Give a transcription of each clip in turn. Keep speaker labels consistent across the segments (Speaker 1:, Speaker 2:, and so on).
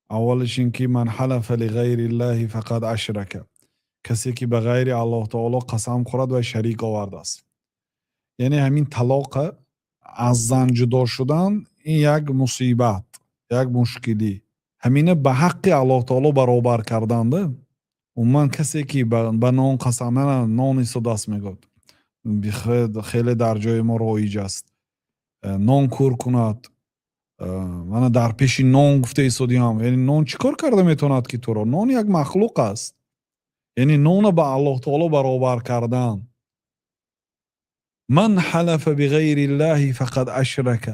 Speaker 1: Аввалиш ин ки من حلف لغير الله فقد أشرك. Касе ки ба ғайри Аллоҳ таоло қасам хӯрад, вай шарик овардааст. Яъне ҳамин талоқа, аз зан ҷудо шудан, ин як мусибат, як мушкилӣ. Ҳамина ба ҳаққи Аллоҳ таоло баробар карданда. Умуман, касе ки ба нон қасам, на нон истодааст, мегӯяд, хеле дар ҷои мо роиҷ аст, нон кур кунад, мана дар пеши нон гуфта истодиам. Яъне нон чӣ кор карда метавонад ки туро? Нон як махлуқ аст. Яъне нона ба Аллоҳ таоло баробар кардан. من حلف بغير الله فقد أشرك.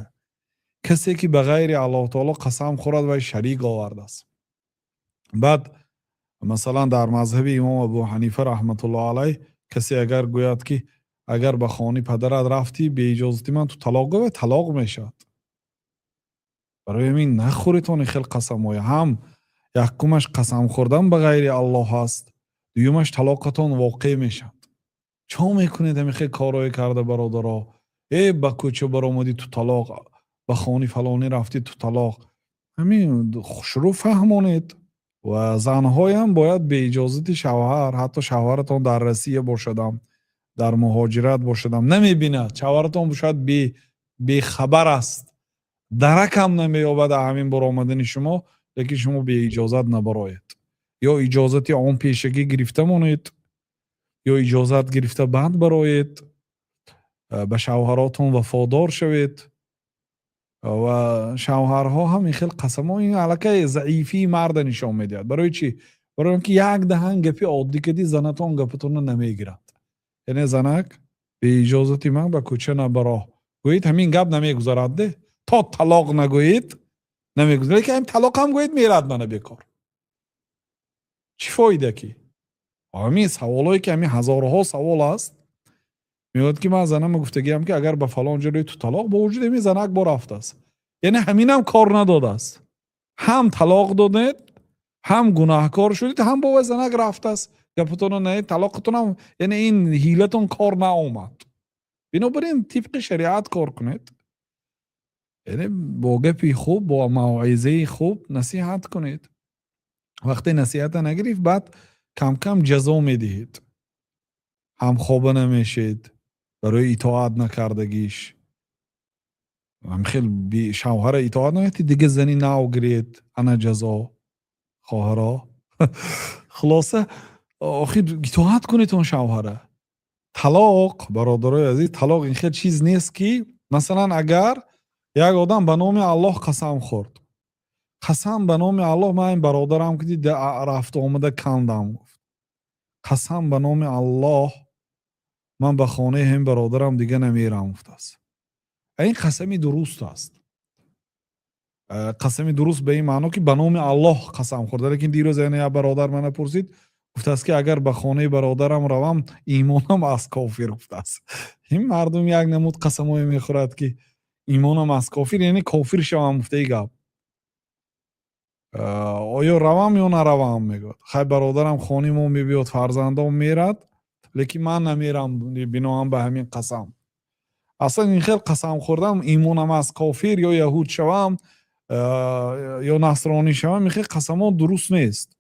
Speaker 1: Касе ки ба ғайри Аллоҳ таоло қасам хӯрад, вай шарик овардааст. Баъд, масалан, дар мазҳаби имом Абу Ҳанифа раҳматуллоҳ алайҳ, касе агар гӯяд, ки агар ба хонаи падарат рафтӣ беиҷозати ман, ту талоқ гӯ, талоқ мешавад. Барои ҳамин нахӯретон ин хел қасамҳое. Ҳам якумаш қасам хӯрдан ба ғайри Аллоҳ аст, дуюмаш талоқатон воқеъ мешавад. Чо мекунед ҳамин хел корҳое карда, бародаро? Э, ба кӯча баромадӣ, ту талоқ, ба хони фалонӣ рафтӣ, ту талоқ. Ҳамин хушрӯ фаҳмонед. Ва занҳоям бояд беиҷозати шавҳар, ҳатто шавҳаратон дар Россия бошадам, дар муҳоҷират бошадам, намебинад шавҳаратон, шояд бехабар аст, даракам намеёбад ҳамин баромадани шумо, лекин шумо беиҷозат набароед. Ё иҷозати он пешакӣ гирифта монед, ё иҷозат гирифта баъд бароед. Ба шавҳаротон вафодор шавед. Ва шавҳарҳо ҳам ин хел қасамҳо, ин аллакай заифии марда нишон медиҳад. Барои чӣ? Барои он ки як даҳан гапи оддӣ кардӣ, занатон гапатонро намегирад. Яъне занак, беиҷозати ман ба кӯча набароҳ гӯед, ҳамин гап намегузарад де. То талоқ нагӯед, намегузарад. Лекин ҳамин талоқ ҳам гӯед, мерад мана бекор. Чӣ фоида ки? Ҳамин саволое ки ҳамин ҳазорҳо савол аст. Мегӯяд, ки ман занама гуфтагиам, ки агар ба фалон ҷо рӯи, ту талоқ. Бо вуҷуди ҳамин занак бо рафтааст. Яъне ҳаминам кор надодааст. Ҳам талоқ додед, ҳам гунаҳкор шудед, ҳам бо вай занак рафтааст. Гапатонро не, талоқатонам, яъне ин ҳилатон кор наомад. Бинобар ин тибқи шариат кор кунед. Яъне бо гапи хуб, бо мавъизаи хуб насиҳат кунед. Вақте насиҳата нагирифт, баъд камкам ҷазо медиҳед. Ҳамхоба намешед барои итоат накардагиш. Хел шавҳара итоат намекунед, дига зани нав гиред, ана ҷазо, хоҳаро. Хулоса, охир итоат кунед он шавҳара. Талоқ, бародарои азиз, талоқ ин хел чиз нест, ки масалан, агар як одам ба номи Аллоҳ қасам хӯрд, қасам ба номи Аллоҳ, ман ин бародарам ки рафту омада кандам, гуфт, қасам ба номи Аллоҳ, ман ба хонаи ҳамин бародарам дига намерам, гуфтааст. Ин қасами дуруст аст. Қасами дуруст ба ин маъно, ки ба номи Аллоҳ қасам хӯрда. Лекин дирӯз яъне як бародар мана пурсид, гуфтааст, ки агар ба хонаи бародарам равам, имонам аз кофир, гуфтааст. Ин мардум як намуд қасамое мехӯрад, ки имонам аз кофир, яъне кофир шавам, гуфтаи гап. Оё равам ё наравам, мегӯяд. Хай, бародарам хонаи мо мебиёд, фарзандом мерад, лекин ман намерам биноан ба ҳамин қасам. Аслан ин хел қасам хӯрдам, имонам аз кофир, ё яҳуд шавам, ё насронӣ шавам, ин хел қасамҳо дуруст нест.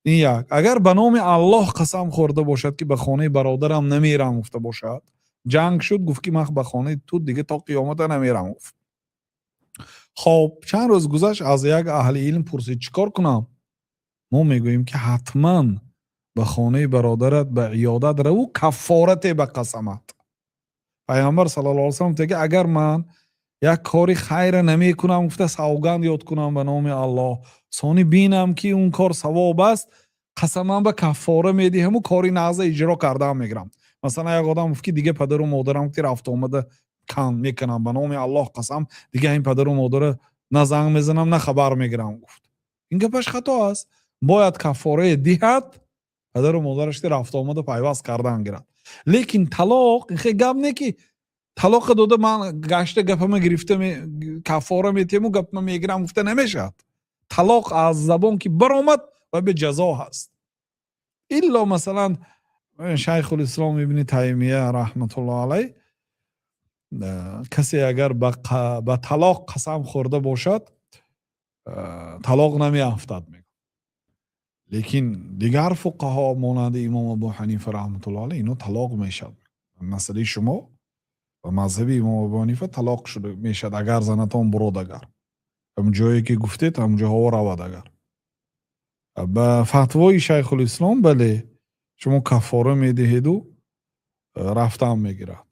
Speaker 1: Ин як. Агар ба номи Аллоҳ қасам хӯрда бошад, ки ба хонаи бародарам намерам, гуфта бошад, ҷанг шуд, гуфт, ки ман ба хонаи ту дига то қиёмата намерам, гуфт. Хоб, чанд рӯз гузашт, аз як аҳли илм пурсид, чӣ кор кунам? Мо мегӯем, ки ҳатман ба хонаи бародарат ба иёдат раву, каффорате ба қасамат. Пайғамбар саллаллоҳу алайҳи васаллам гуфта, ки агар ман як кори хайра намекунам, гуфта, савганд ёд кунам ба номи Аллоҳ, сони бинам, ки он кор савоб аст, қасаман ба каффора медиҳаму кори нағза иҷро кардаам мегирам. Масалан, як одам гуфт, ки дига падару модарам ки рафту омада кам мекунам, ба номи Аллоҳ қасам, дига ин падару модара на занг мезанам, на хабар мегирам, гуфт. Ин гапаш хато аст. Бояд каффорае диҳад, падару модараш ки рафту омада пайваст кардан гирад. Лекин талоқ ин хел гап не, ки талоқа дода, ман гашта гапама гирифта, каффора метиҳаму гапама мегирам, гуфта намешавад. Талоқ аз забон ки баромад, ва бе ҷазо ҳаст. Илло, масалан, Шайхулислом Ибни Таймия раҳматуллоҳ алайҳ, касе агар ба талоқ қасам хӯрда бошад. Талоқ намеафтад мегӯ. Лекин дигар фуқаҳо, монанди имом Абу Ҳанифа раҳматуллоҳ алайҳ, ино талоқ мешавад. Масъалаи шумо ба мазҳаби имом Абу Ҳанифа талоқ шуда мешавад, агар занатон бурод, агар ҳамн ҷое ки гуфтед, ҳамн ҷоҳо равад. Агар ба фатвои Шайхулислом, бале, шумо каффора медиҳеду рафтан мегирад.